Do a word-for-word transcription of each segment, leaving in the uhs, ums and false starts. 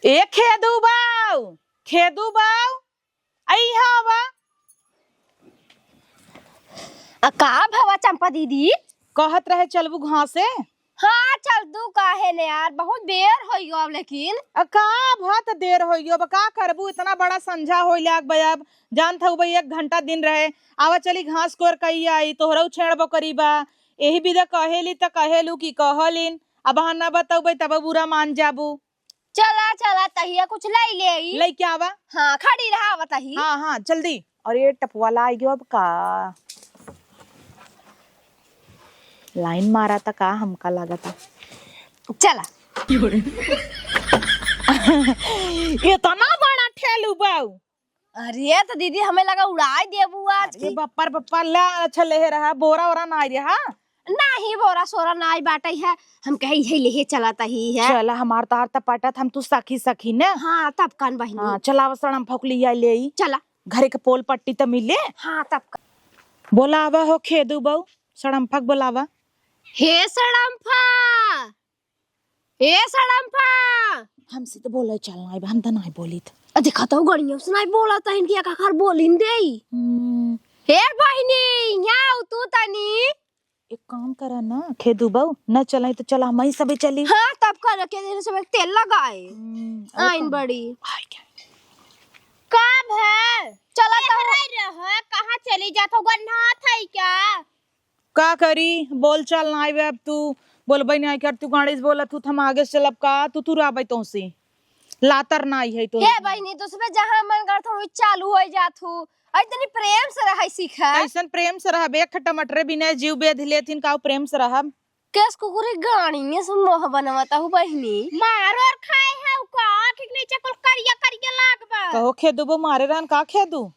ए खेदू बाऊ, खेदू बाऊ, अइहाँ आवा। आ, का भवा चंपा दीदी? कहत रहे चलबू घासे? हाँ, चल दू काहे ने यार, बहुत देर होइ गयो अब लेकिन। आ, का भा त देर होइ गयो, अब का करबू, इतना बड़ा संझा होइ लाग बा अब। जानत हऊ भाई, एक घंटा दिन रहे, आवा चली घास कोर कई आई, तोहरऊ छेड़ बकरी बा। एही बिदा कहेली त कहेलू कि कहलिन, अब हाँ ना बतउबे तब बुरा मान जाबू। चला, चला, तहिया कुछ लइ लेई। लइके आवा। हाँ, खड़ी रहा, आवा तही। हाँ, हाँ, जल्दी। अरे, टपवाला आइ गयो अब का? लाइन मारा त का हमका लागत है। चला। इतना बड़ा ठेलू बाऊ। अरे, त दीदी, हमें लगा उड़ाइ देबू आज अरे, की। बप्पर, बप्पर, ला, अच्छा, लेहे रहा, बोरा, ओरा ना आइ रहा। नाही, बोरा सोरा नाही बाटइ है। हम कहे, "इहे लेहे चलत ही है।" चला, हमार तोहार त पटत, हम तू सखी सखी न। हाँ, तब कन बहिनी। हाँ, चला, अब सड़म फक लिया लेई। चला। घरे के पोल पट्टी त मिले। हाँ, तब कन। बोलावा हो खेदू बऊ, सड़म फक बोलावा। हे सड़म फा, ए सड़म्फा। हमसे तो बोले चल नाई बा, हम तो नाई बोलित। आ, देखा तो गड़िया से नाई बोलत हइन कि एका खर बोलिन देई। हम्म। हे बहिनी, यहाँ आउ तू तनी। एक काम करा ना, खेदू बऊ, न चलाई तो चला, हमही सबे चली। हाँ, तब कर के दिन सबे तेल लगाए। हम्म, और आइन का? बड़ी। आइ क्या? का भे? चला तो। रह, कहाँ चली जात हो, गन्ना था क्या? का करी, बोलचाल नाई बे। अब तू बोलबे नाई कर, तू गाड़ी से बोलत हू, त हम आगे से चलब का? तू तुराबे तोसे, लातर नाई है तो। हे बहिनी, तू सबे जहाँ मन करत हूँ, चालू होइ जात हूँ। अरे, तनी प्रेम से रहै सीखा। कैसन प्रेम से रहब? एक टमाटरे बिना जीव बेध लेथिन, का प्रेम से रहब? केस कुकुरी गाड़ी में से मोह बनवत हूँ बहिनी। मार और खाए है का? ठीक नहीं, चकुल करिया करिया लाग बा। कहो खेदू बो मारे रहन का खेदू?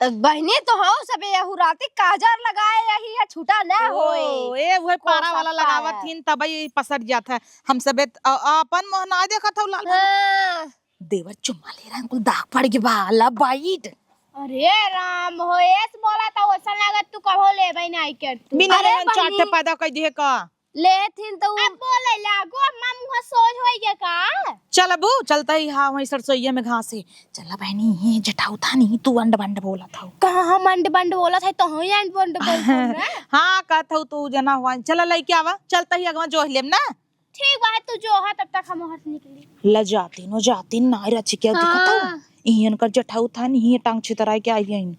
बहिनी, तो हौ सबे यहू राती काजर लगाए यही है, छूटा न ओ, होए। ए, उहे पारा वाला लगावत हिन, तबई पसर जात है। हम सबे त-, अ-, अपन मोह ना देखत हौ लाल भाई। हाँ। देवर चुम्मा ले रहा है, कुल दाग पड़ गया बा, ला बाइट। अरे राम, हो एस बोला था, वैसा लागत तू कहो लेबे नहीं कर तू। बिना अरे लेहन बहिनी। चाटे पैदा कर दिए का? लेथिन तो अब बोले लागो, अम्मा मुँह सोज होई गे का? चल अबू, चलता ही, हाँ, वहीं सरसोईया में घास है। चला बहिनी, ये जठाऊ था नहीं, तू अंड बंड बोला था। कहाँ हम अंड बंड बोला था, तो हम अंड बंड बोलत हन ना। हाँ, कहत हूँ तू जना हुआ। चला लइके आवा, चलता ही अगवा जोह लेम ना। ठीक बा, तू जोहा, तब तक हम वहाँ से निकली। ला जाती नो, जाती ना रच के हाँ। दिखत हूँ। इहन कर जठाऊ था नहीं, टांग छितराए के आई हइन।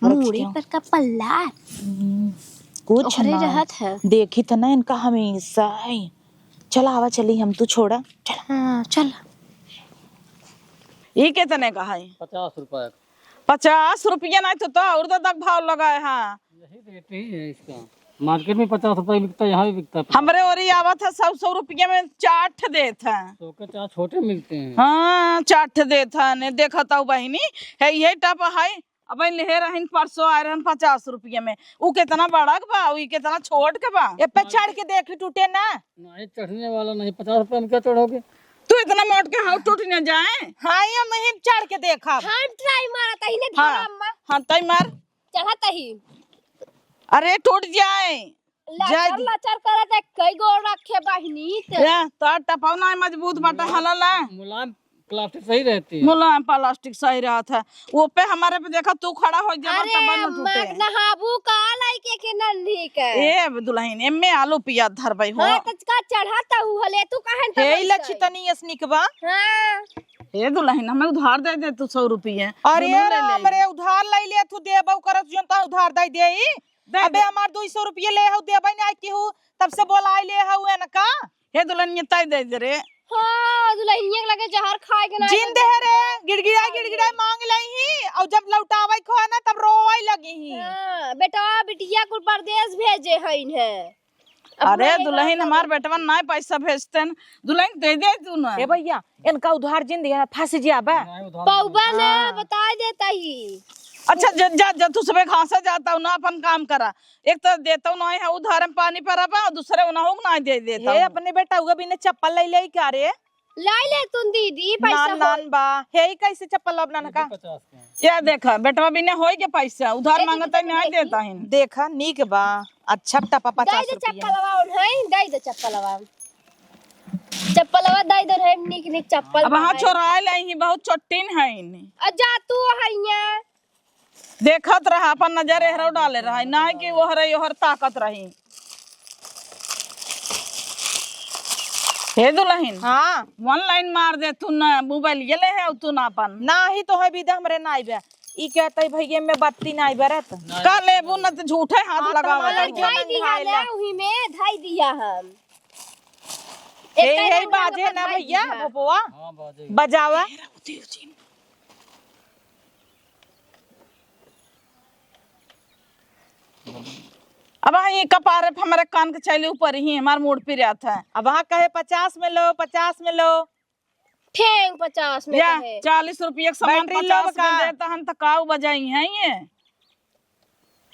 मूड़े पर का पल्ला। हम्म, कुछ ओकरे ना। रहत है। देखी त ना इनका हमेशा है। चला आवा चली हम, तू छोड़ा। चला। हाँ, चला। ये कितने का है? पचास रुपए। पचास रुपया नहीं तो, तो और ज्यादा भाव लगाए हैं। यही रेट ही है इसका। मार्केट में पचास रुपए बिकता है, यहाँ भी बिकता है पचास। हमरे ओरी आवत है, सौ सौ रुपया में चार ठे देत है। सौ के चार छोटे मिलते हैं। हाँ, चार ठे देत है। ने देखत हौ बहिनी, है ये टप है। अब लेहे रहन, परसों आए रहन पचास रुपया में। उ कितना बड़ा के बा, उ कितना छोट के बा। ए पे चढ़ के देख, टूटे ना। नहीं, चढ़ने वाला नहीं, पचास रुपया में क्या चढ़ोगे? तू इतना मोट के हाउ टूट न जाए। हाँ, ये हम ही चढ़ के देखब। हम ट्राई मारत ही ने हाँ। धरम में। हाँ, तई मार। चढ़त ही। अरे, टूट जाए। लचर जाए दी। लचर करत है, कई गोड़ रखे बहिनी ते। या, तोर टपौना मजबूत बाटे, मुलायम, हला ला। मुलायम प्लास्टिक सही रहती है। मुलायम प्लास्टिक सही रहत है। वो पे हमारे पे देखा, तू खड़ा हो जाबा, अरे तब न अम्मा, टूटे। नहाबू का लइके के नन्ही के? ए दुलहिन, एमे आलू पियाज धरबै हो। हाँ, त का चढ़त हू हले, तू काहे न हे तब लच्छी ऐसे? तनी एस निकबा। हाँ। हे दुलहिन, हमें उधार दे दे तू सौ रुपये। अरे दुनू ले ले। राम रे, उधार लइ ले, तू देबौ करत जन त उधार दइ देई। दे अबे दे। हमार दुई सौ रुपये ले हौ, देबै ना केहू, तब से बोलाइ ले हौ एनका। हे दुलहिनिया, तै दे दे रे। हाँ, दुलहिनिया के लगे जहर खाए के ना जिन दे रे, गिड़गिड़ाई गिड़गिड़ाई मांग लई ही, और जब लौटावे को है ना, तब रोवे लगी ही। हाँ, बेटवा बिटिया कुल परदेस भेजे हइन है। अब अरे रोए दुलहिन, वाला हमार बेटवा ना पैसा भेजतेन, दुलहिन दे दे तू ना। ए भैया, इनका उधार जिन दिया, फांसी जी आबा। नहीं, उधार पौबा नहीं। ना, हाँ। बताइ देता ही। अच्छा, ज-, जा, जा, तू सबे घासे जाता हूँ ना, अपन काम करा। एक तो देता हूँ ना, यहाँ उधार में पानी पर आबा, और दूसरे उन्हें ना दे देता हे, हूँ। अपने बेटा हुआ बिना चप्पल ले ले का रे? लाई ले तुम दीदी, पैसा नान, नान होई। बा। हे, ई कैसे चप्पल अब नान ये का? भी पचास का है। या देखा, बेटवा बिना होई के पैसा, उधार ए, मांगता दीदी, नहीं देखी। देता है। देखा, नीक बा। अच्छा टपा दे पचास दे रुपया। चप्पलवा उन्हें, दे दे चप्पलवा। चप्पलवा दे दो रे, निक निक चप्पल अब हाँ बा। चोराए ले ही, बहुत चोट्टिन है इन्हें। आ जा तू हैया। देखत रहा, अपन नजर एहरो डाले रहा, ना है कि ओहरे ओहर ताकत रही। हे दुलहिन, हाँ। Online मार दे तू ना, mobile ये ले है तू ना अपन। ना ही तो है बिदा हमरे नाई बे। ई कहते भैया में बत्ती नाई बरत। का लेबू न त झूठे हाथ हाँ, लगावा तमार तारू। धई दिया ना, उही में धई दिया हम। हे, एके हे, रंग बाजे रंग ना धई भैया, दिया। भोपवा। हाँ, बाजे। बजावा। अब हाँ, ये कपारे पे हमारे कान के चैले ऊपर ही हमार मूड पिरात है। अब हाँ कहे पचास में लो, पचास में लो। ठेंग पचास में या, कहे। चालीस रुपया के सामान बैटरी लो पचास में का? देता हन त काऊ बजाई हैं ये?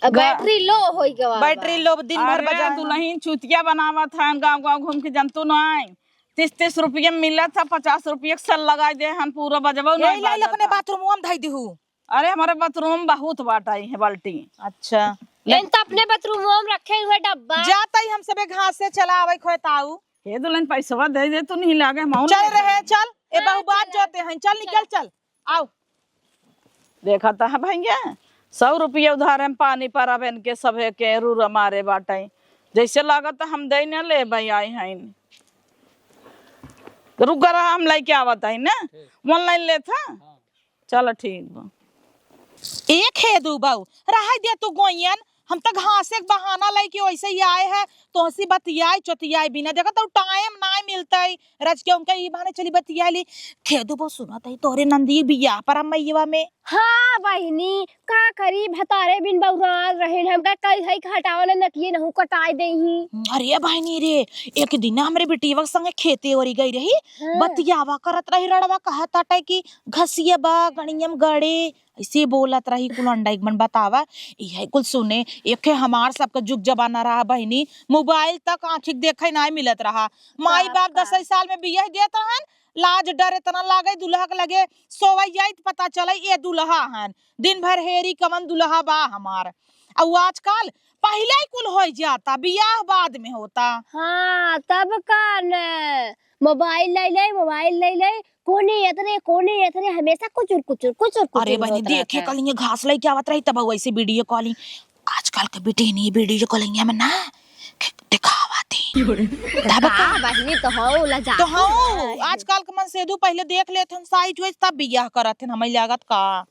अब गा- बैटरी लो होई गवा बा। बैटरी लो दिन भर अरे, बजाए हैं। दुलहिन चूतिया बनावत हन, गाँव गाँव घूम के जनतू न आई। तीस तीस रुपया में मिलत है, पचास रुपया के सेल लगाई दे हन, पूरा बजबो यही नहीं लाइल बाजत अपने है। Bathroom में धई दिहू। अरे, हमारे bathroom बहुत बाटा ही है बाल्टी। अच्छा। ले। इन तो अपने bathroom में रखे हुए डब्बा। जाता ही हम सबे घास से चला आवे खोए ताऊ। हे दुलहिन, पैसवा दे दे, तू नहीं लागे, हम चल रहे, चल। ए, हाँ, बहु बात चल। जोते हैं, चल निकल, चल। आओ। देखा त है भैया, सौ रुपया उधार हम पानी पर अब इनके सभे के रूर मारे बाटे। जैसे लागत हम दे न ले भाई आई हैं। रुक रहा, हम लेके आवत है ना। ठीक। Online लेत है। हाँ। चल ठीक बा। एक हे दू बाऊ, रहाई दे तू गोइयन, हम त घासे के बहाना लइके वैसे ही आए हैं, तोहसी बतियाई चोतियाई बिना, देखा तो time नाय मिलतई, रच के उनका ई बहाने चली बतियाई ली। खेदू बो सुनत है तोरे नंदी बियाह पर मैयवा में। हाँ बहिनी, का करी, भतारे बिन बौरान रहे, हमका कई है कि हटावा ना नकिए नहु कटाई देही। अरे बहिनी रे, एक दिन हमरे बिटिया के संगे खेते ओरी गई रही, हाँ। बतियावा करत रही, रड़वा कहत हटे कि घसिया बा, गणियम गड़े, ऐसे बोलत रही कुल अंडा एक मन बतावा। इहे कुल सुने, एके हमार सबके जुग जमाना रहा बहिनी, mobile तक आँखी के देखे नाय मिलत रहा। माई बाप का? दसई साल में बियाह देत रहन, लाज डर इतना लागे, दुल्हा के लगे सोवई जाई त पता चले ये दुल्हा हन। दिन भर हेरी कवन दुल्हा बा हमार। अउ आजकल पहिले ही कुल होइ जाता, बियाह बाद में होता। हाँ, तब का न, mobile ले ले, mobile ले ले, कोने एतरे, कोने एतरे, हमेशा कुचुर, कुचुर, कुचुर, अरे कुचुर बहिनी, होत देखे रहत है। कलिए घास लेके आवत रही, तब वैसे video calling। आजकल के बेटी नहीं video calling में ना, के-, दिखावा थी। तब का? का बहिनी, तो हौ, लजा तो हौ, नहीं। आजकल के मन से दू पहिले देख लेत हन, size वाइज, तब बियाह करत हन, हमें लागत का।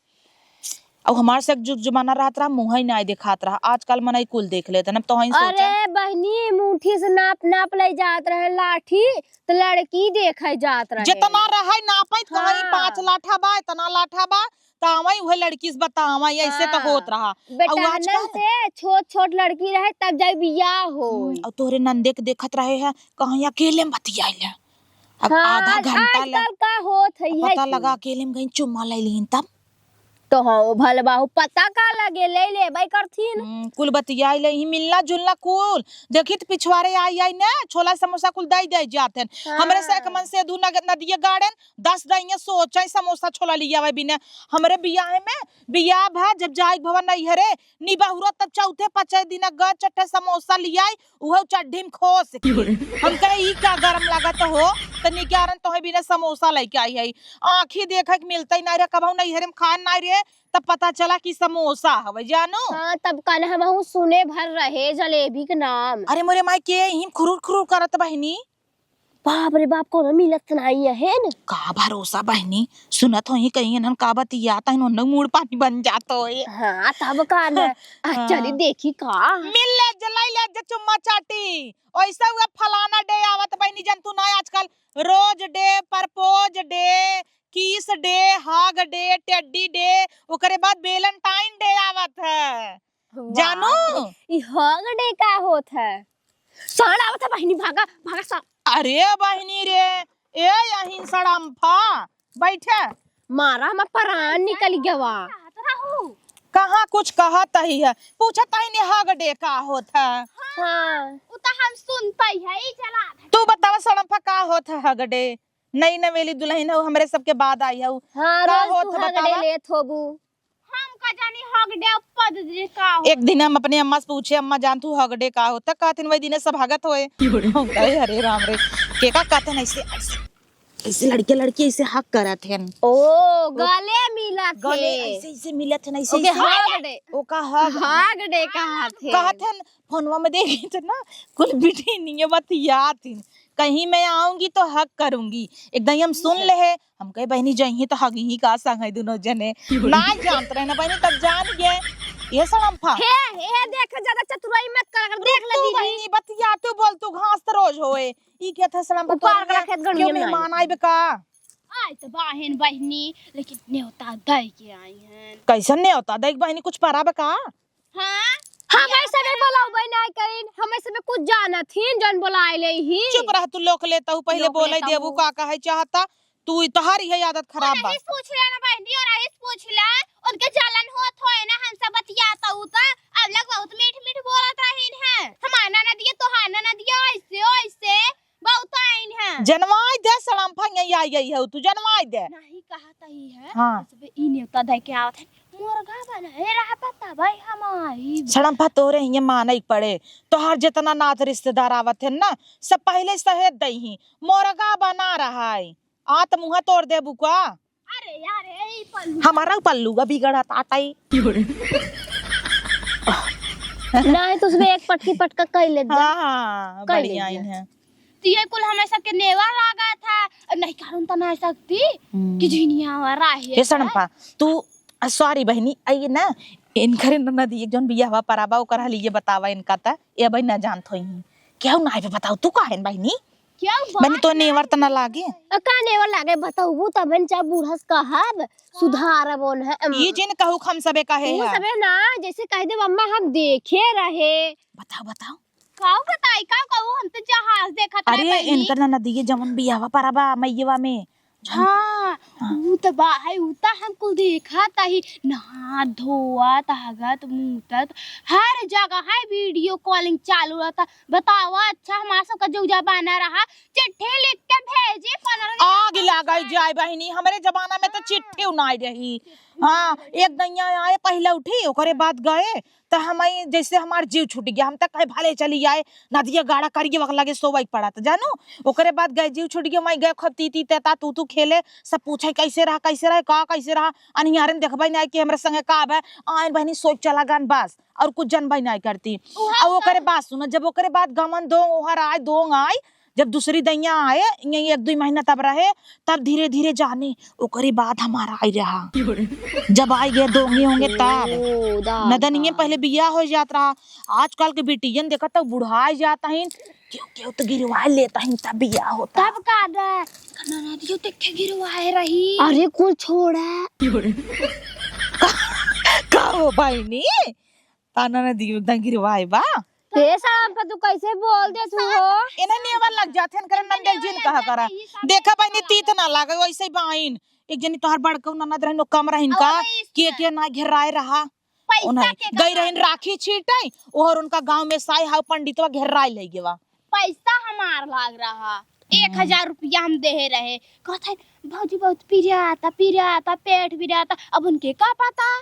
अब हमार से जुग जमाना रहत रहा, मुँह ही नाय देखात रहा। आजकल मनई कुल देख लेत हन, अब तो हई सोचा। अरे बहिनी, मुट्ठी से नाप, नाप ले जात रहे लाठी, त लड़की देखे जात रहे। जितना रहे नापे, त कहीं हाँ। पाँच लाठा बा, इतना लाठा बा, त आवई उहे लड़की से बतावई, ऐसे त हाँ। होत रहा। बेटहनन अउ आजकल से छोट छोट लड़की रहे, तब जाई बियाह होई। हम्म, अउ तोहरे नंदे के देखत रहे हैं, कहीं अकेले में बतियाइले। अब हाँ, आधा आज, घंटा ले आजकल का होत है, अब है पता कि? लगा अकेले में कहीं चुम्मा ले लीन तब। तो हाँ, भल बाहु, पता का लगे, ले लेबै करथिन। हम्म, कुल बतियाई ले, ही मिलना जुलना कुल। देखी त पिछवारे आई, आई ने, छोला समोसा कुल दई, दई जात हन। हाँ। हमरे से एक मन से दू नग-, नदिये गाड़ेन, दस दइये सोचे समोसा छोला लियावे बिने। हमरे बियाहे में, बियाह भा जब जाई भवन नैहरे, निबहुरा तब चौथे पचे दिन ग चट्टे समोसा लियाई, उहो चड्ढी में खोस के। हम कहे, "ई का गरम लागत हो?" त निकारण तोहे बिना समोसा लइके आई है। आँखी देखे के मिलते ही नाई रहे, कबहू नैहरे में खान नाई रहे, तब पता चला कि समोसा हवे, जानू। हाँ, तब कन हमहू सुने भर रहे जलेबी के नाम। अरे मोरे माई, के हिम खुरुर खुरुर करत बहिनी? बाप रे बाप, कोनो मिलत नाई है न। का भरोसा बहिनी, सुनत होई कहीं इन्हन का बतियात हन, उन्हें मूड़ पानी बन जात होई। हाँ, तब का न। आ, हाँ। चली देखी का। मिल ले, जलाई ले, जे चुम्मा चाटी। ओइसे हुआ फलाना day आवत बहिनी, जन तू ना आजकल rose day, propose day, kiss day, hug day, teddy day, ओकरे बाद Valentine day आवत है। बाप जानू? रे, ई hug day का होत है? साँड़ आवत है बहिनी, भागा, भागा साँड़। अरे बहिनी रे, ए यहीं सड़म्फा, बैठे। मारा, हमार परान निकल गवा। कहाँ कुछ कहत ही है, पूछत ही ने hug day का होत है। हाँ। उ त हम सुनते ही है, ई चला। तू बतावा सड़म्फा का होत है hug day? नई नवेली दुलहिन हऊ, हमरे सबके बाद आई हऊ। हाँ, का रोज होत तू है hug day बतावा? लेत होबू। हम का जानी हग डे पद जे का हो। एक दिन हम अपने अम्मा से पूछे, "अम्मा, जानतू हग डे का होता?" कहथिन, "वही दिने सब हगत होए।" हम कहे, "अरे राम रे, के का कहथिन ऐसे, ऐसे, ऐसे लड़के लड़की ऐसे हग करत हन।" ओ, गले मिलत गले है। ऐसे, ऐसे मिलत हन, ऐसे, ओके, ऐसे। हग डे। ओका हग। हग डे कहत है। कहत हन, फोनवा में देखी तो ना, कुल बिटिनिया बतियात हिन, "कहीं मैं आऊंगी तो हग करूंगी।" एकदम हम सुन ले है, हम कहे, "बहिनी, जइहीं तो हगिहीं का संग है दुनो जने।" नाहीं जानत रहे ना बहिनी, तब जान गए। ये सड़म्फा। हे, हे, देख, ज्यादा चतुराई मत कर, अगर देख ले तू दीदी। बहिनी, बतिया तू बोल, तू घास तो रोज होए। ई क्या था सड़म्फा उ पार तोरे के? खेत गड़िया क्यों में मेहमान आए। आइबे का? आए तो बाहेन बहिनी, लेकिन नेवता दे के आई हैं। कैसन नेवता दे के बहिनी, कुछ परा बा का? हाँ? हमें सबे बोलावे नाहीं करिन, हमें सबे कुछ जानत ही, जौन बोलाए ले ही। चुप रह तू, लोक लेता हूँ, पहिले लोक बोले लेता देबू हूँ। का कहे चाहता, तू तोहार इहे आदत खराब बा। नहीं पूछ ले ना बहिनी, और नहीं पूछ ले, उनके जलन होत होए ना, हमसे बतियाता हूँ तो, अब लग बहुत मीठ मीठ बोलत रहीन है, हमार ननदिया तोहार ननदिया, ऐसे, ऐसे, बहुत आइन है। जनवाई दे सड़म्फा, यहीं आई गई है तू, जनवाई दे। नहीं कहत ही है। हाँ। सबे ई नेवता दे के आवत है। मोरगा बना है रहा पता भाई हमारी। सड़म्फा तोरे हिये माने के पड़े। तोहार जितना नात रिश्तेदार आवत है ना, सब पहिले सहेज दई ही। मोरगा बना रहा है। आ त मुँह तोड़ देबू का? अरे यार, ए पल्लू। हमारा पल्लू का बिगड़त आटा ही। नहीं तो उसमें एक पटकी पटका कई ले दे। हाँ, हाँ, कई ले बढ़िया दे। ही है। तो ये कुल हमें सबके नेवर लागा था, नहीं कारण तो ना सकती हम्म। कि जीनिया वाला है। ए सड़म्फा, तू, आ, sorry बहिनी, आई ना, इनकर ननद एक जौन बियाहवा पराबा, ओकर हाल ये बतावा इनका ता, ये भाई ना जानत होई। केहू ना आइबे बताओ, तू काहेन बहिनी? केहू बहिनी, तो नेवर त ना लागे। अ, का नेवर लागे बताऊ, तबन चा बूढ़स कहब, सुधारब ओन है, अम। ये जिन कहू हम सबे कहे तू है। सबे ना, जैसे कह दे, "अम्मा, हम देखे रहे।" बताओ, बताओ। काऊ बताई, काऊ, काऊ, हम तो जहाज देखत रहे अरे, बहिनी। इनकर ननदिये जवन बियाहवा पराबा, मइयवा में। हाँ, हाँ। ऊ त बा है, ऊ त हम कुल देखत ही, नहात, धोवत, हगत, मूतत, हर जगह है video calling चालू रहता। बतावा, अच्छा, हमार सबका जौजा बना रहा, चिट्ठी लिख के भेजी, पन्द्रह दिन आग लागल जाए बहिनी, हमरे जमाना में तो चिट्ठी नाई रही। हाँ, एक दैया आए, पहिले उठी, ओकरे बाद गए, त हमई जैसे हमार जीव छूट गया, हम त कहे भले चली आए, नदिया गाड़ा करिए वक लगे सोवई पड़त, जानू। ओकरे बाद गए जीव छूट गया, वहीं गए खूब ती ती ते ता तू तू खेले, सब पूछे कैसे रहा, कैसे रहे, का कैसे रहा, अनिहारे में देखबई नाई कि हमरे संगे का बा, आइन बहिनी सोच चला गन बस, और कुछ जनबई नाई करती। उहे और ओकरे बात सुनो, जब ओकरे बाद गमन दोंग ओहर आए, दोंग आए, जब दूसरी दैया आए, यहीं एक दुई महीना तब रहे, तब धीरे धीरे जाने, ओकरे बाद हमारा आई रहा। जब आई गए दोंगे होंगे तब। ओ, दादा। नदनिये पहिले बियाह हो जात रहा, आजकल के बिटियन देखा तब बुढ़ाए जात हैं, क्यों क्यों तो गिरवा लेता हैं तब बियाह होता। तब का दे? ननदियो देखे गिरवाए रही। अरे कुल छोड़ा। का, का हो बहिनी? ताना न दियो एकदम गिरवाए बा। हे साहब, पर तू कैसे बोल दे तू हो? इन्हें नेवर लग जाते हैं, करे नंदे जिन कहा करा। देखा बहिनी, तीत ना लागे, वैसे ही बाइन। एक जनी तोहर बड़कऊ ननद रहन, वो कम रहन का, के के ना घेराए रहा। पैसा उन्हें के गई रहन राखी छीटे, ओहर उनका गांव में साई हाउ पंडितवा घेराए ले गेवा। पैसा हमार लाग रहा, एक हजार रुपया हम देहे रहे। कहत है, "भौजी बहुत पिराता, पिराता, पेट पिराता।" अब उनके का पता?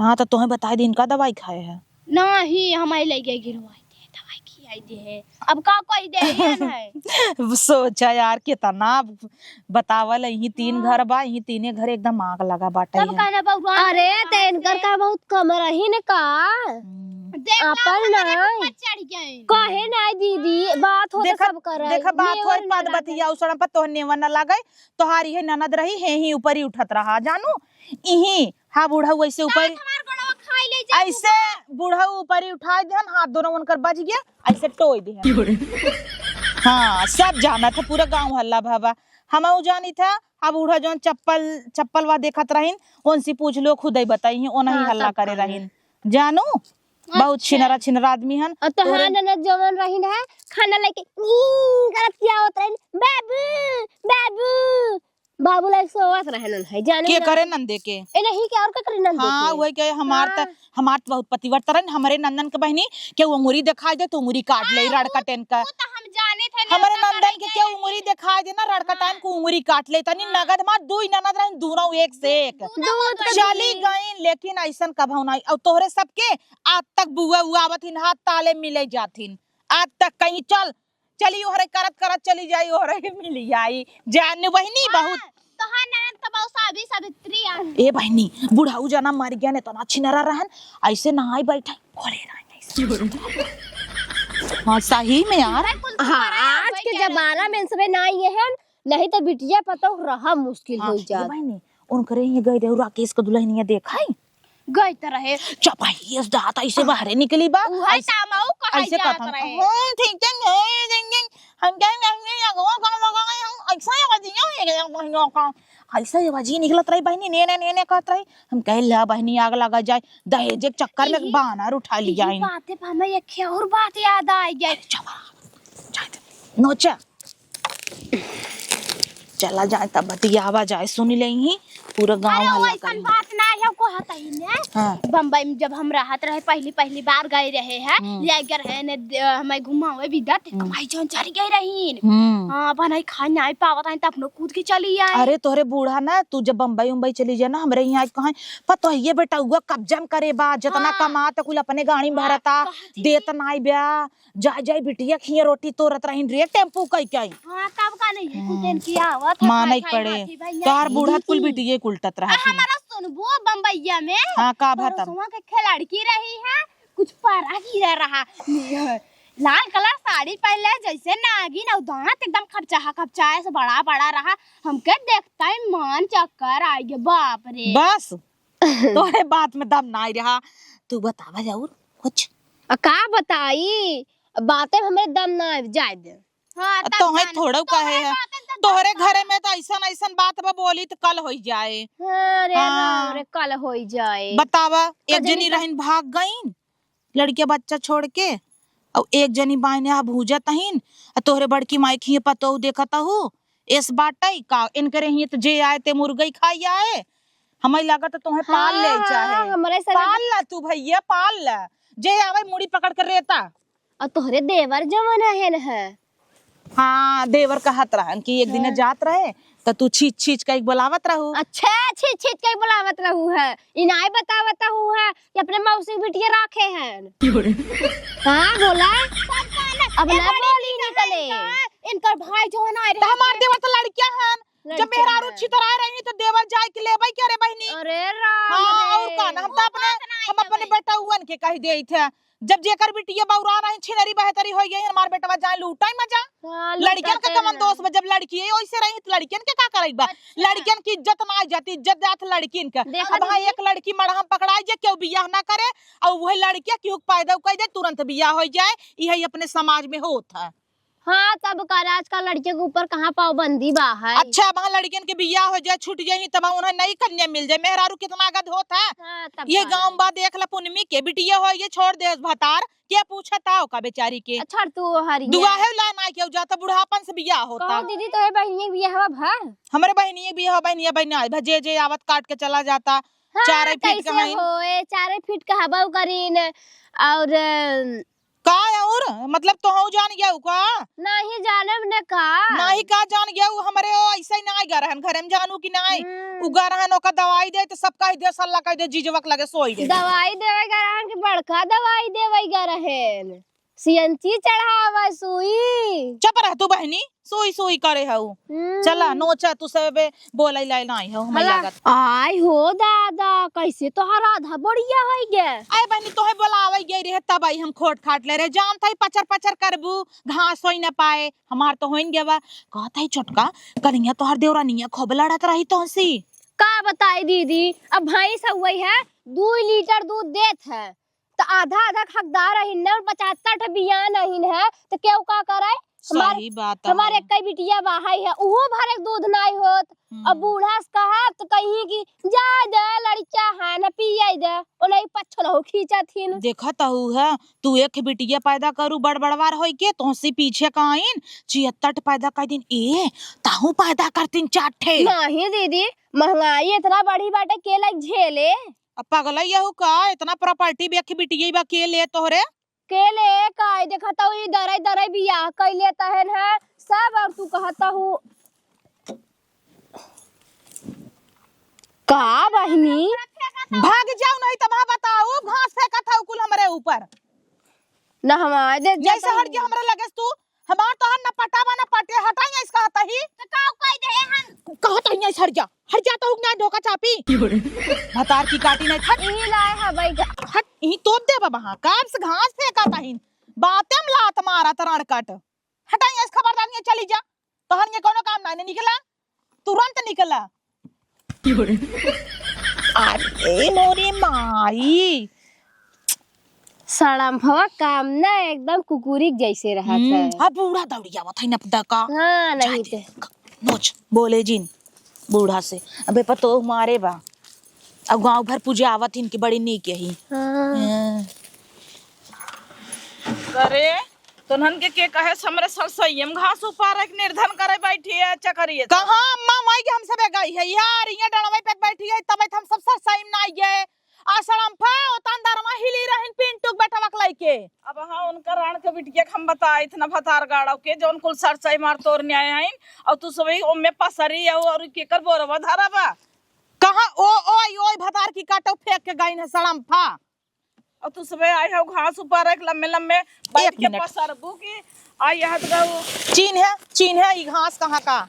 हाँ, तो तोहे बताए दिन का दवाई खाए है? नहीं, हमारे ले गए गिरवाए दे, दवाई खियाई दे है। अब का कोई दे है नहीं? सोचा यार, कितना बतावल, यही तीन हाँ। घर बा, यही तीने घर एकदम आग लगा बाटे तब है। कहना बउआ अरे, हमार ते इनकर से का बहुत कम रही न का? हम्म। देख ला, अपन हमारे नहीं। ऊपर चढ़ गए। कहे नहीं दीदी, बात हो तो देखा, सब करे। देखा बात नेवर होई ना पद लागे। बतिया, उ सड़म पर तोहर नेवर ना लागे, तोहार इहे ननद रही, हे ही ऊपर ही उठत रहा, जानू, इही, हाँ, बूढ़ऊ ऐसे ऊपर, दांत हमार गोड़वा खाई ले जाए ऐसे बूढ़ऊ ऊपर ही उठाए देहन, हाथ दोनों उनकर बज गया, ऐसे टोई देहन। हाँ, सब जाना था, पूरा गांव हल्ला भावा। हमहू जानी था, अब बूढ़ा जौन चप्पल, चप्पल वा देखत रहीन, उनसे पूछ लो, खुदे बताई, ओ नहीं हाँ, हल्ला सब करे खाना। रहीन। जानू, बहुत अच्छा। छिनरा, छिनरा आदमी हन। और तोहार तोरे ननद जवन रहीन है, खाना लेके ईं करत क्या होत रहीन, "बाबू, बाबू।" बाबू लाइक सोवत रहन है, जानू के ना। करे नंदे के? ए, नहीं, के और का करे नंदे हाँ, के? वही के हमार त, हाँ। हमार त बहुत पतिव्रत रहन, हमरे नंदन के बहिनी, के वो अंगुरी दिखाई दे, तो अंगुरी काट ले, हाँ, रड़ वो, कटेन का। वो तो हम जाने थे, हमरे नंदन के केहू उंगरी देखाइ दे ना, रड़कटाइन हाँ। के उंगरी काट ले। तनी हाँ। नगद मार, दुई ननद रहिन, दूनों एक से एक। दूनों दूनों चली गईं, लेकिन अइसन कभउ नाहीं। अउर तोहरे सबके आज तक बुआ उआ आवत हिन, हाथ ताले मिले जात हिन। आज तक कहीं चल, चली ओहरे करत करत चली जाई, ओहरे ही मिली आई। जान बहिनी हाँ, बहुत। तोहार ननद तो बहुत सावी सावित्री आ। ए बहिनी, बुढ़ऊ जना मर गया ने, तो ना छिनरा रहन, अइसे ना आई बैठे, घरे रहे अइसे। हाँ, सही में यार। भाई, कुल हाँ, तुम्हारा आज के जमाना में इन सबे ना आइए हैं, नहीं तो बिटिया पतोह रहा मुश्किल हाँ, हो ए जात। बहिनी, उनकरे हियाँ गए रहे, राकेश के दुल्हनिया देखाई। गए त रहे। चपाई एस दाँत अइसे बाहरे निकली बा। उहे अइसे, त हमहू कहै अइसे जात कहत रहे। हन, "हम्म, ठीक है, ये देंगे, हम क्या करेंगे, लगवा का लगा है, हम ऐसा ही बजिया हो गया बहिनों का।" ऐसा ही बजी निकलत रही बहिनी, ने, ने, ने, ने कहत रही। हम कहे, "ला बहिनी, आग लगा जाए, दहेज के चक्कर में इही, बानर उठा लिया इही इन।" बाते पर हमें एक और बात याद आ गई। अरे चुप रहा, जाए दे, नोचा। चला जाए तब बतियावा जाए, सुन लेही पूरा गाँव अरे, हल्ला वैसन करी। बात ना है, कहत ही ने। हाँ। बम्बई में जब हम रहत रहे, पहली, पहली बार गए रहे हैं, हम्म। ले गए रहे ने, द-, हमें घुमावे बिदत, हम्म। कमाई जौन चढ़ गए रहीन। हम्म। हाँ, बनाई खाए नाहीं पावत हईन, त अपनो कूद के चली आए। अरे, तोहरे बूढ़ा ना, तू जब बम्बई उम्बई चली जा ना, हमरे हियाँ आइके कहें, "पतोहिए बेटउआ कब्जा में करे बा, जतना हाँ। कमात कुल अपने गाड़ी में हाँ, भरता, कहत ही। देत नाहीं ब्या।" जाए, जाए बिटिया खिया रोटी तोरत रहिन रे टेम्पू कई कई। हाँ, तब का नहीं है, हम्म। कुटेन की आवत है, मानइ खाई, खाई पड़े। हाथी भैया। तोहार बूढ़ा कुल बिटिये कुलटत रहा आ, थी। हमारा सुनबो बम्बइया में। हाँ, का भा तब? पड़ोसवा के खेलड़की रही है, कुछ परा गिरा रहा। लाल कलर साड़ी पहले जैसे नागिन, और दांत एकदम खपचाहा खपचाए से बड़ा बड़ा रहा। हमके देखता ही मन चक्कर आ गया, बाप रे। बस, तोहरे बात में दम नाहीं रहा। तू बतावा और कुछ? आ, का बताई? बातें में हमरे दम ना आवे, जाए दे। हाँ, आ, तब तोहे जाने। थोड़ो तोहरे कहे है। बातें तो तोहरे दम घरे में तो ऐसन, ऐसन बात बा बोली तो कल होई जाए। अरे हाँ। राम रे, कल होई जाए। बतावा, एक कजरी जनी का रहन भाग गईन, लड़के बच्चा छोड़ के, और एक जनी बाइने आ भूजत हईन, आ तोहरे बड़की माई खिए पतोह देखत हू, एस बाटई का, इनकरे हिए तो जे आए ते मुर्गई खाई आए। हमें लागत तोहे पाल ले हाँ, चाहे। हमरे संगे पाल ला तू भैया, पाल ला। जे आवे मुड़ी पकड़ के रेता। और तोहरे देवर जवन है न है। हाँ, देवर कहत रहन कि एक दिन हाँ। जात रहे, त तू छींच छींच के बोलावत रहू। अच्छा, छींच छींच के बोलावत रहू है। इनाय बतावत रहू है कि अपने मौसी बिटिया राखे हैं। हाँ, बोला। अब ए ना बड़ी बोली निकले। इनकर भाई जवन आए रहे। त हमार देवर त लड़किया हन। जब लड़किया मेहरारू है। छितराए रही त देवर जाए के लेबै के रे बहिनी। अरे राम हाँ, रे। और का ना, हम त अपने, हम अपने बेटउअन के कह देइत है। जब जेकर बिटिया बौरा रही, छिनरी बहतरी होइ गई, हमार बेटवा जाए लूटाई मजा। हाँ, लड़कियन के लूटाते कवन हैं। दोष बा, जब लड़किये ओइसे रही त लड़कियन के का करई बा? अच्छा। लड़कियन की इज्जत ना जाती, इज्जत जात लड़कियन के। देखा अब हाँ, दीदी। एक लड़की मड़हा में पकड़ाई जे केहू बियाह ना करे, और वही लड़किया केहू के पैदा कई दे, तुरंत बियाह होइ जाए, यही अपने समाज में होत है। हाँ, तब का आजकल लड़कियों के ऊपर कहाँ पाबंदी बा है? अच्छा, अब हाँ लड़कियन के बियाह हो जाए, छूट जाई, तब उन्हें नई कन्या मिल जाए। मेहरारू कितना गद होत है। हाँ, तब ये का गाँव नहीं। बा देख ला, पुनमी के बिटिया हो, ये छोड़ दे भतार, के पूछत है ओका बेचारी के? अच्छा, तू हरी दुआ है। है ला ना केहू जाता, बुढ़ापन से बियाह होता। कहो दीदी, तोहरे बहिनिया के बियाह बा? हमरे बहिनिया के बियाह, बहिनिया, बहिनिया, भजे जे आवत काट के चला जाता। हाँ, चारे फीट कैसे का हईन। होए, चारे फीट का हबा करीन, और का और? मतलब तोहू जान गया का? नाही जाने ने का? नाही का जान गया, उ हमरे ओ ऐसे ही ना गए रहन घरे में, जानू कि नाही? हम्म। उ गए रहन, ओका दवाई दे, तो सब कह दे, सल्ला कह दे, जीजवा के लगे सोई गए। दवाई देवे गए रहन कि बड़का दवाई देवे गए रहन? सीएनजी चढ़ावा सुई। चुप रह तू बहनी, सुई सुई करे हऊ। हम्म। चला, नोचा तू सबे बोलै लायक नाई हऊ, हमें हला। लागत। आय हो दादा, कैसे तोहर आधा बढ़िया होइ गए। आय बहनी, तोहे बोलावै गई रहे, तब आई हम खोट खाट ले रहे। जानत हई पचर पचर करबू, घास होइ न पाए। हमार तो होइन गवा। कहत हई छोटका, कनिया तोहर देवरानिया खूब लड़त रही तोहसी। का बताई दीदी, अब भैंस हुई है, दू लीटर दूध देत है, त आधा आधा के हकदार अहिन न, पचहत्तर ठे बियान अहिन है, त केहू का करे? हमार, सही बात है। हमार एक्कै बिटिया बाहै है, उहो भरे के दूध नाई होत। हम्म। अब बूढ़ा से कहब त कहीं कि जाए दे, लड़किया है न, पिए दे, ओनही पच्छो न हो खींचत हिन। देखत हऊ है, तू एक बिटिया पैदा करू बड़ बड़वार होई के, तोहसी पीछे का आइन, छिहत्तर ठे पैदा कर दिन, ए, ताहू पैदा करतीन चार ठे। नहीं दीदी, महंगाई इतना बढ़ी बाटे, के लायक झेले? अब पगलई हऊ का? इतना प्रॉपर्टी बेख बिटिये बा, के ले तोहरे? के ले काई देखत हऊ, ई दरई दरई बियाह कइले तहन है सब, और तू कहत हऊ। का बहिनी? भाग जाऊ, नहीं त वहाँ बताऊ, घास फेंकत हऊ कुल हमरे ऊपर। ना हमारे दे जैसे जाता हट के हूँ। हमरे लगे से तू, हमार तोहर न पटावा न पटे, हटाई ऐस कहत ही। तो का कह दे हम? कहत ही ऐस हट जा, हट जा तो ना ढोका चापी। भतार की काटी नहीं, हट। ई लाए है भाई का। हट, ई तोप दे बाबा, हाँ, कब से घास फेंकत ही, बातें में लात मारत रड़कट। हटाई ऐस खबरदार, ये चली जा। तोहर ये कोनो काम ना, निकला, तुरंत निकला। अरे मोरे माई। सड़म्फवा काम ना एकदम कुकुरी के जैसे रहत हम्म, है। अब बूढ़ा दौड़ी आवत है नपदा का। हाँ, नहीं जाए तो। दे, नोच, बोले जिन बूढ़ा से। अबे पतोह मारे बा। अब गाँव भर पूजे आवत हिन कि बड़ी नीक यही। हाँ। हाँ। अरे, तोन्हन के, के कहे से हमरे सरसइये में घास उपारे के निर्धन करे बैठी है, अच्छा करिए तो। कहाँ अम्मा माई के हम सब गई है यार, ये डड़वे पे बैठी है, तब हम सब सरसई में ना आइए। आ सड़म्फा, ओतन दरमा हिली रहिन पिंटू के बेटवा के लइके। अब हाँ, उनका राण के बिटिया के हम बताइत ना भतार गाड़व के, जौन कुल सरसई मार तोर न्याय हइन, और तू सबही ओमे पसरी आऊ, और केकर बोरवा धरबा? कहाँ ओ, ओई, ओई भतार की काटो फेंक के गइन है सड़म्फा। और तू सबे आई हऊ घास ऊपर एक लम्बे लम्बे बैठ एक के मिनट। पसरबू की आई हत गऊ। चीन्ह, चीन्ह ई घास कहाँ का?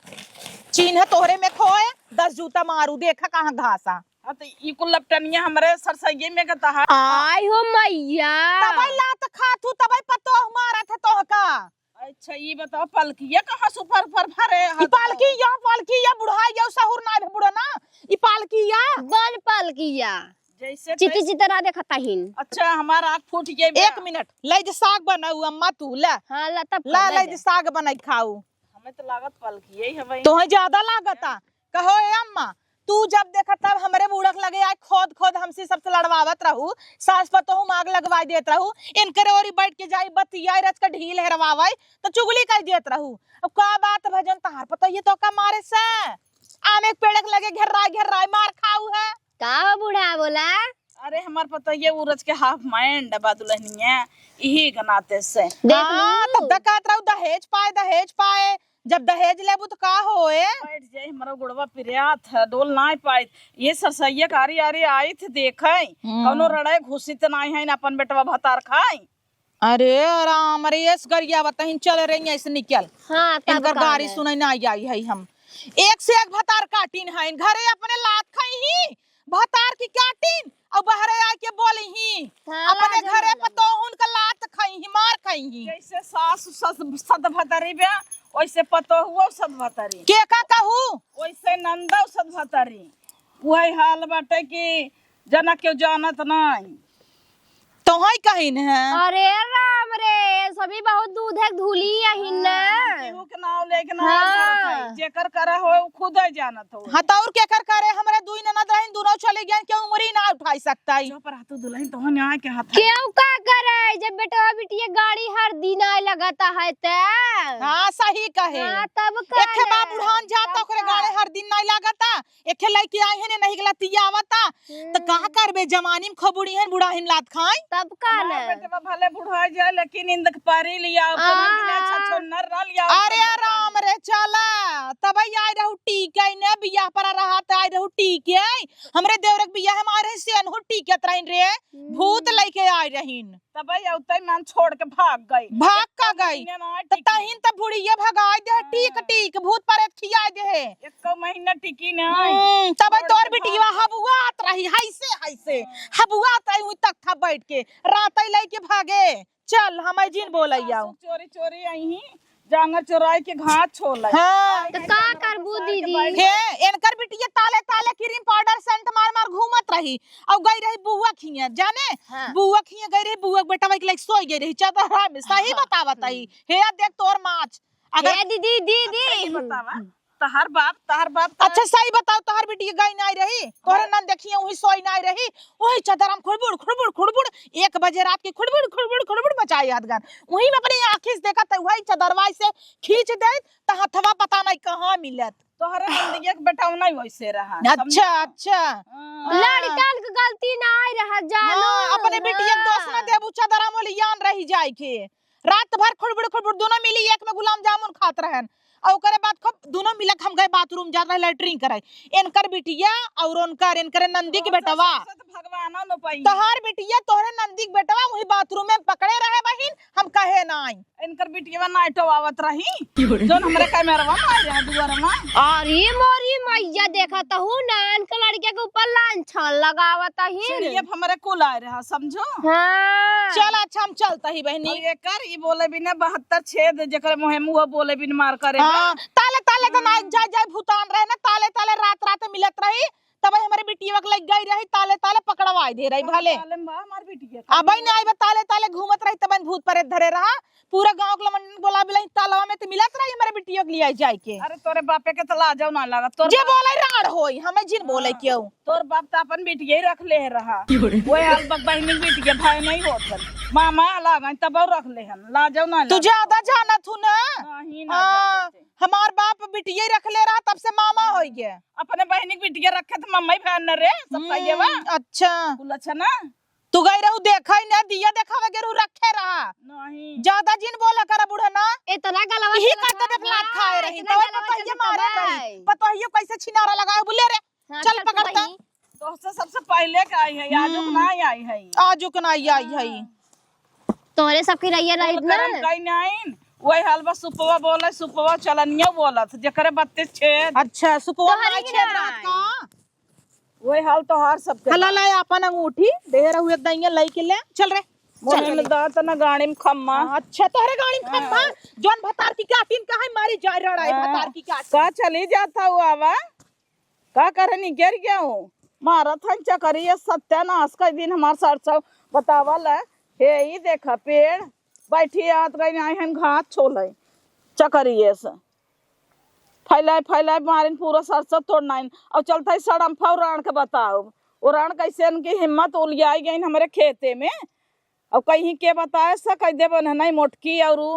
चीन्ह तोहरे में खोए, दस जूता मारू, देखा कहाँ घास आ। हाँ, तो ई कुल लपटनिया हमरे सरसइये में गता है। आई हो मैया। तबै लात खात हू, तबै पतोह मारत है तोहका। अच्छा, ई बताओ, पलकिया कहाँ से ऊपर ऊपर भरे ई हत? पालकिया, पालकिया बुढ़ाई गयो, सहूर ना है बुढ़ा ना। ई पालकिया। बन पालकिया। जैसे चिति तैसे। चितरा देखत हिन। अच्छा, हमार आँख फूट गई बा। एक मिनट, ले जे साग बनाऊ अम्मा तू, ले। हाँ, ला तब ला, कर ले ले जे। जे साग बनाई खाऊ। हमें तो लागत पलकिया ही हवे। तोहे ज्यादा लागता। कहो ए अम्मा, तू जब देखा तब हमरे बूढ़क लगे आए खोद खोद हमसे सबसे लड़वावत रहू, सास पतोहू में आग लगवाई देत रहू, इनकरे ओरी बैठ के जाई बतियाई रच के ढील हेरवावई, तो चुगली कर देत रहू। अब का बात भजन तहार पतोहिए तो का मारे से? आम एक पेड़ के लगे घेर्राई घेर्राई मार खाऊ है। का हो बूढ़ा बोला? अरे हमार पतोहिए उरज के half mind बा दुल्हनिया, इही के नाते से। देख हाँ, लू। तब तक कहत रहू दहेज पाए, दहेज पाए, जब दहेज लेबू तो का होए? बैठ जाई, हमारा गोड़वा पिरात है, डोल नाई पाइत। ये सरसैया कारी आरी आई थे देखे, हम्म। कौनो रड़े घुसी त नाई है, अपन बेटवा भतार खाई। अरे राम, अरे ये गरिया बताइन चल रही है, ऐसे निकल। हाँ, तब इनकर का गारी है। सुनाई ना आई, आई है हम। एक से एक भतार काटिन है, घरे अपने लात खाई ही, भतार की काटिन, और बहरे आके बोली ही। हाँ, अपने लाज घरे वाला पतोहुन का लात खाई ही, मार खाई ही। जैसे सास सस-, सत भतारी बे, वैसे पतोहुओ सत भतारी। के का कहू? वैसे नंदो सत भतारी। वही हाल बाटे कि जना केहू जानत नाई। तोहई कहिन है। अरे राम रे, सभी बहुत दूध है धूली अहिन ना। हाँ, केहू के नाव लेके ना हाँ। धरत है। जेकर करा होए, उ खुदे जानत होए। हाँ, तो और केकर करे? हमरे दुई ननद रहिन, दुनो चली गइन, केहू उंगरी ना उठाई सकता है। चुप रह तू दुल्हन, तोहन यहाँ के हाथ है। केहू का करे? जब बेटवा बिटिया गाड़ी हर दिन आए लगता है ते। हाँ, सही कहे। हाँ, तब का एके बा ले? बुढ़ान जाता, तब ओकरे का? गाड़े हर दिन नाई लागता। एके लइके आई है ने, नहीं गलती आवता, त हम्म। कहाँ करबे? जवानी में खूब बुढ़ी है, बुढ़ाही में लात खाई। तब का हमार ले? बेटवा भले बुढ़ा जाए, लेकिन इंद के पारी लिया, हाँ। कोनो दिन अच्छा छोन्नर ना लिया, अरे छोन्नर राम पारी। रे, चला, तब आई रहू टीके ने, बियाह पर रहा त आई रहू टीके, हमरे देवरक बियाह हम आई रही सेनहू टीकत रहिन रे, भूत हम्म। लइके आई रहिन। तबे अउते मन छोड़ के भाग गई। भाग का गई? महीने ना त टिकी। तहिन त बुढ़िया भगाई दे, हाँ। टीक टीक, भूत प्रेत खियाई दे है। एको महीना टिकी ना। हम्म, तबे छोड़ तोर के बिटिया भाग गई। हबुआत रही, हैसे, हैसे। हाँ। हबुआत रही हुई तख्ता बैठ के, रात ही लेके भागे। चल, हम जिन बोलैया। सासू चोरी चोरी आई ही, जांगर चोराई के घास छोले। हाँ। तो का करबू दीदी? हे, इनकर बिटिया ताले ताले क्रीम पाउडर सेंट मार मार घूमत रही। और गई रही बुआ खिया, जाने? हाँ। बुआ खिया गई रही, बुआ के बेटवा के लेके सोई गई रही चदरा में। सही हाँ। बतावत ही। हे, देख तोर माच। अगर हे दीदी, दीदी। अच्छा, ये बतावा, तहार बाप, तहार बाप, तहार अच्छा, सही बताओ, तहार बिटिया गई नाई रही? तोहरे हाँ। नन देखिए, वही सोई नाई रही, वही चदरा में खुड़बुड़, खुड़बुड़, खुड़बुड़, एक बजे रात के खुड़बुड़, खुड़बुड़, खुड़बुड़ मचाई हदगन। वही में अपनी आँखी से देखत है, वही चदरवा से खींच दे, त हथवा पता नहीं कहाँ मिलत। तोहरे नंदिया के बेटवा नहीं वैसे रहा, अच्छा, समझा? अच्छा। हाँ। हाँ। लड़कन के गलती ना आए रहा, जानो। हाँ, अपने बिटिया के दोष ना हाँ। देबू, चदरा मोलियान रही जाए के। रात भर खुड़बुड़ खुड़बुड़ दोनों मिली एक में गुलाब जामुन खात रहन। और ओकरे बाद खूब दोनों मिलक हम गए बाथरूम जात रहे लैट्रिन करे। इनकर बिटिया और उनकर, इनकर नंदी के तोहसे बेटवा। सबसे तो भगवानो न पाई। तोहार बिटिया, तोहरे नंदी के बेटवा वही बाथरूम में पकड़े रहे बहिन, हम कहे नाई। इनकर बिटिया ना टोआवत रही, जोन हमरे कैमरवा में आ रहा दुआर में। अरे मोरी मैया, देखत हूँ ना, इनका लड़के के ऊपर लांछन लगावत ही। चलिए, अब हमरे कुल आ रहा, समझो। हाँ। चल, अच्छा, हम चलता ही बहनी। और ये कर, ई बोले बिना बहत्तर छेद, जेकरे मुँहे मुँह बोले बिन मार करे। हाँ, ताले, ताले तो ना हम्म। जाए, जाए भूतान रहे ना, ताले, ताले रात, रात मिलत रही, तब हमरे बिटिया के लग गई रही, ताले, ताले पकड़वाए दे रही, भले। ताले में बा हमार बिटिया। अब ही नहीं आई बा, ताले, ताले घूमत रही, तब भूत प्रेत धरे रहा, पूरा गाँव के लमन बोला बिलाई, तालवा में तो मिलत रही हमरे बिटिया के लिए जाए के। अरे तोरे बापे के तो लाजो ना लागत, तोर जे बाप बोले राड़ होई, हमें जिन बोले हाँ। क्यों? तोर बाप तो अपन बिटिया ही रख ले रहा। क्यों रे? वो हाल बक बहिनी बिटिया भाई नहीं होत हन। मामा लाग तब रख ले हन, लाजो ना तू लागत। ज्यादा जानत हूँ ना। नहीं, ना हाँ, जानते। हमार बाप बिटिया ही रख ले रहा, तब से मामा हो गया। अपने बहिनी के बिटिया रखे तो मम्मा ही भान न रे, सब हम्म, कहिए बा। अच्छा। कुल अच्छा ना? तू गई रहू देखा ही ना, दिया देखा वगैरह रखे रहा। नहीं। ज्यादा जिन बोला करा बूढ़ा ना। इतना गलवा यही चलत कहते बा, देख लात खाए हाँ, रही, इतना तो गलवा पतोहिए चलत मारे बा। रही। पतोहिए कैसे छिनारा लगाए बोले रे, हाँ, चल चल पकड़ता। पतोही। तोहसे सबसे पहिले के आई है, आजुक हम्म। ना आई है। आजुक ना आई है। हाँ। तोहरे सबके रहिए रहित कुल ना। करम कई नाइन, वही हाल बा सुपवा बोले, सुपवा चलनिया बोलत, जेकरे बत्तीस छेद। अच्छा, सुपवा तोहरे माई ही छेद ना रात आई। का? वही हाल तोहार सबके हला बा। लाए आपन अंगूठी, देह रहू एक दइया लई के ले, चल रे, चल मोहन रे। दांत न गाड़ी में खम्मा। हाँ, अच्छा, तोहरे गाड़ी में खम्मा, हाँ। जौन भतार की काटिन का है, मारी जाए रड़ाई हाँ। भतार की काटिन। का चली जाता हुआ बा? का करे निकर गया हूँ? मारत हन चकरिए सत्यानाश कर दिन हमार सरसों बतावल है। हे ई देखा पेड़, बैठी आत गई आई हन घास छोले चकरिए से। फैलाए, फैलाए मारिन पूरा सरसों तोड़ना इन। और चलता ही सड़म्फा और राण के बताओ। वो राण कैसे इनकी हिम्मत उलियाई गई हमरे खेते में। अब कहीं के बताए से कह देबो न, नहीं मोटकी और उ